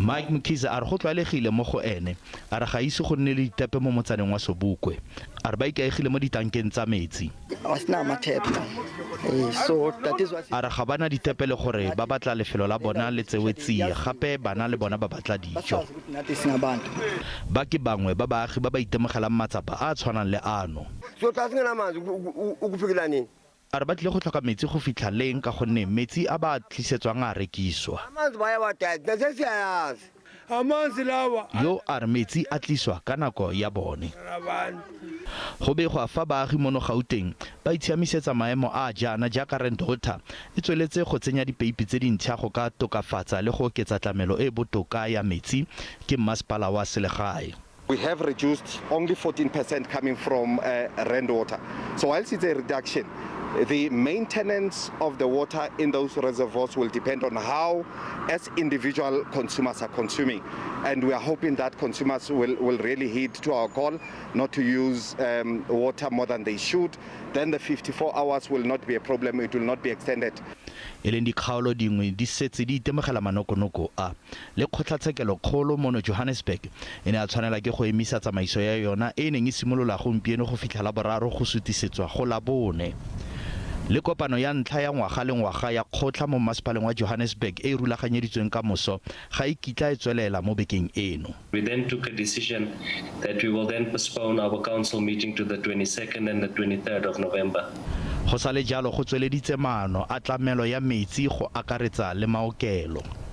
Mike Mkhize a re go tlwaelegile mo go ene. A re ga ise go nne le ditepe mo motsaneng wa Sobukwe. A re ba ikaegile mo ditankeng tsa metsi. A re ga ba na ditepe le gore ba batla lefelo la bona le tsewe tsie gape bana le bona ba batla dijo. Ba ke bangwe ba baagi ba ba itemogelang matsapa a a tshwanang le ano. A re ba tlile go tlhoka metsi go fitlha leng ka gonne metsi a ba a tlisetswang a rekiswa. Yo a re metsi a tliswa ka nako ya bone. Go begwa fa baagi mono Gauteng ba itshiamisetsa maemo a a jaana jaaka Rand Water e tsweletse go tsenya dipeipi tse dintšha go ka tokafatsa le go oketsa tlamelo e e botoka ya metsi ke mmasepala wa selegae. We have reduced only 14% coming from Rand Water. So whilst it's a reduction, the maintenance of the water in those reservoirs will depend on how as individual consumers are consuming. And we are hoping that consumers will really heed to our call not to use water more than they should. Then the 54 hours will not be a problem, it will not be extended. E leng dikgaolo dingwe di setse di itemogela manokonoko a. Le kgotlatshekelo kgolo mono Johannesburg e ne ya tshwanela ke go emisa tsamaiso ya yona e e neng e simolola gompieno go fitlha Laboraro go sutisetswa go Labone. Le kopano ya ntlha ya ngwaga le ngwaga ya kgotla mo mmasepaleng wa Johannesburg e e rulaganyeditsweng ka moso ga e kitla e tswelela mo bekeng eno. We then took a decision that we will then postpone our council meeting to the 22nd and the 23rd of November. Go sale jalo go tsweleditse maano a tlamelo ya metsi go akaretsa le maokelo.